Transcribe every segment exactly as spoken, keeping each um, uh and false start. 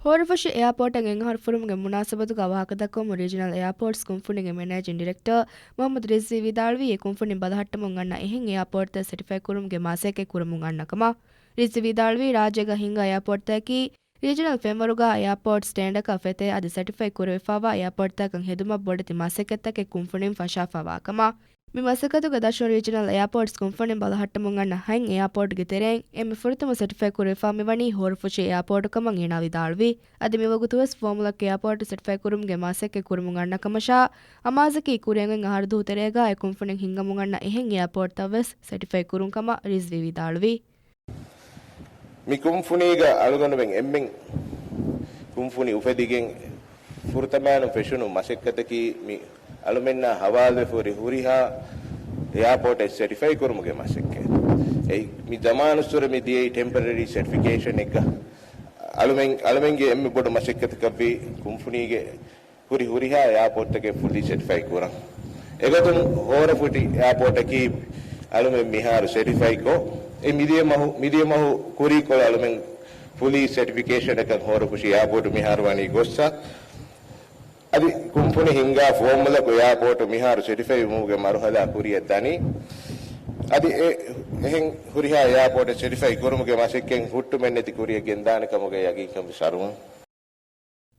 ހޯރަފުށި އެއާޕޯޓަށް އެއް އަހަރު ފުރުމުގެ މުނާސަބަތުގަ ވާހަކަދައްކަމުން ރީޖަނަލް އެއާޕޯޓްސް ކުންފުނީގެ މެނޭޖިން ޑިރެކްޓަރ މުހައްމަދު ރިޒްވީ ވިދާޅުވީ، އެ ކުންފުނިން ބަލަހައްޓަމުން އަންނަ އެހެން އެއާޕޯޓްތައް ސެޓިފައި ކުރުމުގެ މަސައްކަތް ކުރަމުން އަންނަ ކަމަށް. ރިޒްވީ ވިދާޅުވީ، ރާއްޖޭގަ ހިންގާ އެއާޕޯޓްތަކަކީ ރީޖަނަލް ފެންވަރުގަ އެއާޕޯޓް ސްޓޭންޑަކަށް ފެތޭ އަދި ސެޓިފައި ކުރެވިފައިވާ އެއާޕޯޓްތަކަށް ހެދުމަށް ބޮޑެތި މަސައްކަތްތަކެއް ކުންފުނިން ފަށާފައިވާ ކަމަށް. މި މަސައްކަތުގެ ދަށުން ރީޖަނަލް އެއާޕޯޓްސް ކުންފުނިން ބަލަހައްޓަމުން އަންނަ ހަތް އެއާޕޯޓްގެ ތެރެއިން އެންމެ ފުރަތަމަ ސެޓިފައި ކުރެވިފަ މިވަނީ ހޯރަފުށި އެއާޕޯޓު ކަމަށް އޭނާ ވިދާޅުވި. އަދި މިވަގުތުވެސް ފޯމުލަ އެއާޕޯޓު ސެޓިފައި ކުރުމުގެ މަސައްކަތް ކުރަމުން އަންނަ ކަމަށާ، އަމާޒަކީ ކުރިއަށް އަހަރު ދުވަހު ތެރޭގަ އެ ކުންފުނިން ހިންގަމުން އަންނަ އެހެން އެއާޕޯޓްތައްވެސް ސެޓިފައި ކުރުން ކަމަށް ރިޒްވީ ވިދާޅުވި. މި ކުންފުނީގަ އަޅުގަނޑުމެން އެންމެން ކުންފުނި އުފެދިގެން ފުރަތަމައިން ފެށުނު މަސައްކަތަކީ މި އަޅުމެންނާ ހަވާލުވެފަ ހުރި ހުރިހާ އެއާޕޯޓެއް ސެޓިފައި ކުރުމުގެ މަސައްކަތް. އެއީ މި ޒަމާނުއްސުރެ މި ދިޔައީ ޓެމްޕަރަރީ ސެޓިފިކޭޝަނެއްގަ އަޅުމެން، އަޅުމެންގެ އެންމެ ބޮޑު މަސައްކަތަކަށްވީ ކުންފުނީގެ ހުރި ހުރިހާ އެއާޕޯޓްތަކެއް ފުލީ ސެޓިފައި ކުރަން. އެގޮތުން ހޯރަފުށި އެއާޕޯޓަކީ އަޅުމެން މިހާރު ސެޓިފައިކޮށް، އެ މިދިޔަ މަހު، މިދިޔަ މަހު ކުރީކޮޅު އަޅުމެން ފުލީ ސެޓިފިކޭޝަނަކަށް ހޯރަފުށި އެއާޕޯޓު މިހާރު ވަނީ ގޮއްސަ. އަދި ކުންފުނި ހިންގާ ފުވައްމުލަކު އެއާޕޯޓު މިހާރު ސެޓިފައި ވުމުގެ މަރުހަލާ ކުރިއަށް ދަނީ. އަދި އެ، އެހެން ހުރިހާ އެއާޕޯޓެއް ސެޓިފައި ކުރުމުގެ މަސައްކަތް ހުއްޓުމެއްނެތި ކުރިއަށް ގެންދާނެ ކަމުގެ ޔަގީންކަން ވެސް އަރުވަން.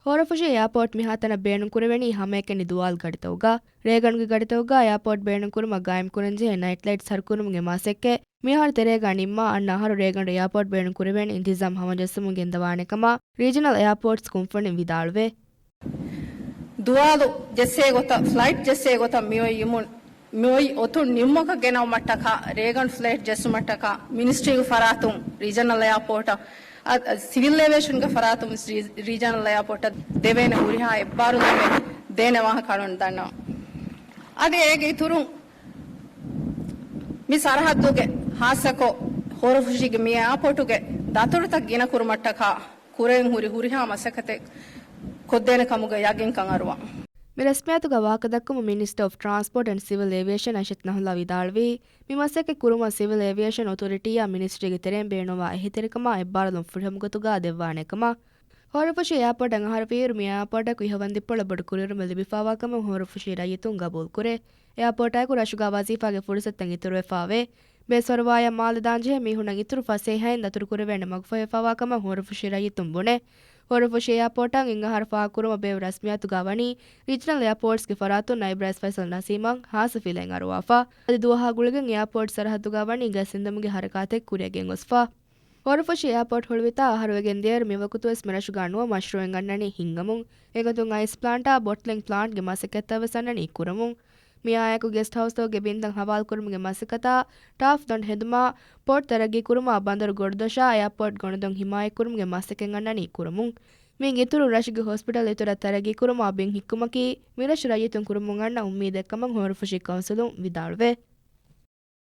ހޯރަފުށި އެއާޕޯޓް މިހާތަނަށް ބޭނުންކުރެވެނީ ހަމައެކަނި ދުވާލު ގަޑިތަކުގަ. ރޭގަނޑުގެ ގަޑިތަކުގަ އެއާޕޯޓް ބޭނުންކުރުމަށް ގާއިމްކުރަންޖެހޭ ނައިޓް ލައިޓްސް ހަރުކުރުމުގެ މަސައްކަތް މިހާރު ތެރޭގަ ނިންމާ އަންނަ އަހަރު ރޭގަނޑު އެއާޕޯޓް ބޭނުންކުރެވޭނެ އިންތިޒާމް ހަމަޖައްސަމުން ގެންދަވާނެ ކަމަށް ރީޖަނަލް އެއާޕޯޓްސް ކުންފުނިން ވިދާޅުވޭ. ދުވާލު ޖެއްސޭ ގޮތަށް، ފްލައިޓް ޖެއްސޭ ގޮތަށް މިއޮތް އޮތުން ނިމުމަކަށް ގެނައުމަށްޓަކާ، ރޭގަނޑު ފްލައިޓް ޖެއްސުމަށްޓަކާ، މިނިސްޓްރީގެ ފަރާތުން ރީޖަނަލް އެއާޕޯޓަށް، އަ، އަ، ސިވިލް އޭވިއޭޝަންގެ ފަރާތުން ރީ-، ރީޖަނަލް އެއާޕޯޓަށް ދެވޭނެ ހުރިހާ އެއްބާރުލުމެއް ދޭނެ ވާހަކަ އަޅުން ދަންނަވަން. އަދި އޭގެ އިތުރުން މި ސަރަހައްދުގެ ހާއްސަކޮށް ހޯރަފުށީގެ މި އެއާޕޯޓުގެ ދަތުރުތައް ގިނަކުރުމަށްޓަކާ، ކުރެން ހުރި ހުރިހާ މަސައްކަތެއް ކޮށްދޭނެ ކަމުގެ ޔަގީންކަން އަރުވާ. މި ރަސްމިއްޔާތުގަ ވާހަކަދައްކަމުން މިނިސްޓަރ އޮފް ޓްރާންސްޕޯޓް އެންޑް ސިވިލް އޭވިއޭޝަން އަށިތް ނަހުލާ ވިދާޅުވީ، މި މަސައްކަތް ކުރުމަށް ސިވިލް އޭވިއޭޝަން އޮތޯރިޓީއާ މިނިސްޓްރީގެ ތެރެއިން ބޭނުންވާ އެހީތެރިކަމާ އެއްބާރުލުން ފުރިހަމަ ގޮތުގަ ދެއްވާނެ ކަމަށް. ހޯރަފުށި އެއާޕޯޓް އަން އަހަރު ވީއިރު މި އެއާޕޯޓަކު އިހަށް ވަންދެއްޕޮޅަށް ބޮޑު ކުރިއެރުމެއް ލިބިފައިވާ ކަމަށް ހޯރަފުށި ރައްޔިތުން ގަބޫލުކުރޭ. އެއާޕޯޓާއެކު ރަށުގަ ވަޒީފާގެ ފުރުސަތުތައް އިތުރުވެފައިވޭ. ބޭސްފަރުވާޔަށް މާލެ ދާންޖެހޭ މީހުނަށް އިތުރު ފަސޭހައިން ދަތުރުކުރެވޭނެ މަގުފަހިވެފައިވާ ކަމަށް ހޯރަފުށި ރައްޔިތުން ބުނޭ. ހޯރަފުށި އެއާޕޯޓަށް އެއް އަހަރަށް ފާހަގަކުރުމަށް ބޭއްވި ރަސްމިއްޔާތުގަ ވަނީ، ރީޖަނަލް އެއާޕޯޓްސްގެ ފަރާތުން ނައިބް ރައީސް ފައިސަލް ނަސީމަށް ހާއްސަ ފިލައެއް އަރުވާފަ. އަދި ދުވަހާ ގުޅިގެން އެއާޕޯޓް ސަރަހައްދުގަ ވަނީ ގަސް އިންދެމުގެ ހަރަކާތެއް ކުރިއަށް ގެންގޮސްފަ. ހޯރަފުށި އެއާޕޯޓް ހުޅުވިތާ އަހަރުވެގެން ދިޔައިރު މިވަގުތުވެސް މިރަށުގަ ނުވަ މަޝްރޫއެއް އަންނަނީ ހިންގަމުން. އެގޮތުން އައިސް ޕްލާންޓާ ބޮޓްލިން ޕްލާންޓްގެ މަސައްކަތްތައްވެސް އަންނަނީ ކުރަމުން. މިއާއެކު ގެސްޓް ހައުސްތަކުގެ ބިންތައް ހަވާލުކުރުމުގެ މަސައްކަތާ، ޓާފް ދަނޑު ހެދުމާ، ޕޯޓް ތަރައްގީކުރުމާ، ބަނދަރު ގޮޑުދޮށާ، އެއާޕޯޓް ގޮނޑުދޮށް ހިމާޔަތްކުރުމުގެ މަސައްކަތް އަންނަނީ ކުރަމުން. މިއިން އިތުރުން ރަށުގެ ހޮސްޕިޓަލް އިތުރަށް ތަރައްގީކުރުމާ، ބިން ހިއްކުމަކީ، މިރަށު ރައްޔިތުން ކުރަމުން އަންނަ އުއްމީދެއްކަމަށް ހޯރަފުށި ކައުންސިލުން ވިދާޅުވޭ.